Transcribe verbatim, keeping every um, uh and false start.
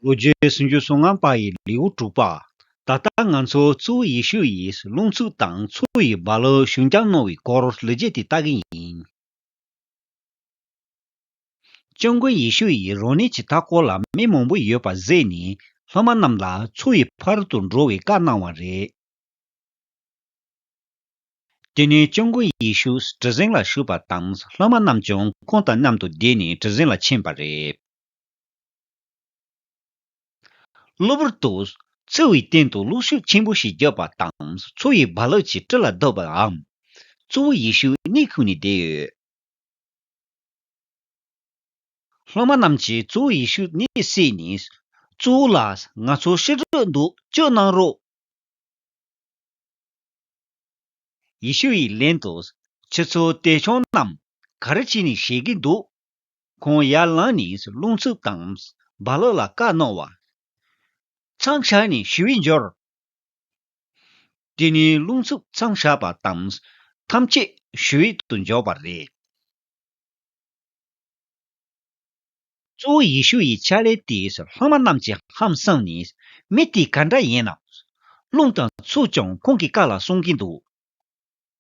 ལོ་རྒྱུས་སུམ་ཅུ་སོ་ལྔ་པ་ཡི་ལེའུ་དྲུག་པ། ད་ལྟ་ང་ཚོ་གཙོ་བོ་ཡེ་ཤུ་ཡིས་རླུང་འཚུབ་དང་མཚོ་ཡི་རྦ་རླབས་ཞུན་འཇགས་གནང་བའི་སྐོར་ལེགས་སྦྱར་དེ་ལྟ་གི་ཡིན། སྐྱབས་མགོན་ཡེ་ཤུ་ཡིས་རང་ཉིད་ཀྱི་མཐའ་སྐོར་ལ་མི་མང་པོ་ཡོད་པ་གཟིགས་ནས་སློབ་མ་རྣམས་ལ་མཚོ་ཡི་ཕ་རོལ་ཏུ་འགྲོ་བའི་བཀའ་གནང་བ་རེད། དེ་ནས་སྐྱབས་མགོན་ཡེ་ཤུ་གྲུ་གཟིངས་ལ་བཞུགས་པ་དང་སློབ་མ་རྣམས་ཀྱང་ཁོང་དང་མཉམ་དུ་བསྡད་ནས་གྲུ་གཟིངས་ལ་ཕྱིན་པ་རེད། གློ་བུར་དུ་མཚོ་ཡི་སྟེང་དུ་གློག་ཤུགས་ཆེན་པོ་ཞིག་བརྒྱབ་པ་དང་མཚོ་ཡི་རྦ་རླབས་ཀྱིས་དཀྲིས་ལ་བསྡད་པའམ། གཙོ་བོ་ཡེ་ཤུ་གནས་ཁུག་ནས་བསྡད་ཡོད། སློབ་མ་རྣམས་ཀྱིས་གཙོ་བོ་ཡེ་ཤུ་གནས་བསྲེགས་ནས། གཙོ་བོ་ལགས། ང་ཚོ་ཤི་འགྲོ་འདུག་སྐྱོབ་གནང་རོགས། ཡེ་ཤུ་ཡིས་ལན་དུ། ཁྱེད་ཚོ་དེད་ཆུང་རྣམས་ག་རེ་བྱས་ནས་བཞུགས་ཀྱི་འདུག་ཁོང་ཡར་ལངས་ནས་རླུང་འཚུབ་དང་རྦ་རླབས་ལ་བཀའ་གནང་བ། མཚམས་བཞག་ནས་ཞི་བར་འགྱུར། དེ་ནས་རླུང་འཚུབ་མཚམས་བཞག་པ་དང་ཐམས་ཅད་ཞི་བར་དུ་འགྱུར་བ་རེད། གཙོ་བོ་ཡེ་ཤུ་ཡི་ཕྱག་ལས་དེས་སློབ་མ་རྣམས་ཀྱི་ཧམ་སངས་ནས། མི་དེ་ག་འདྲ་ཡིན་ནམ། རླུང་དང་མཚོ་ཀྱང་ཁོང་གི་བཀའ་ལ་སྲུང་གིན་འདུག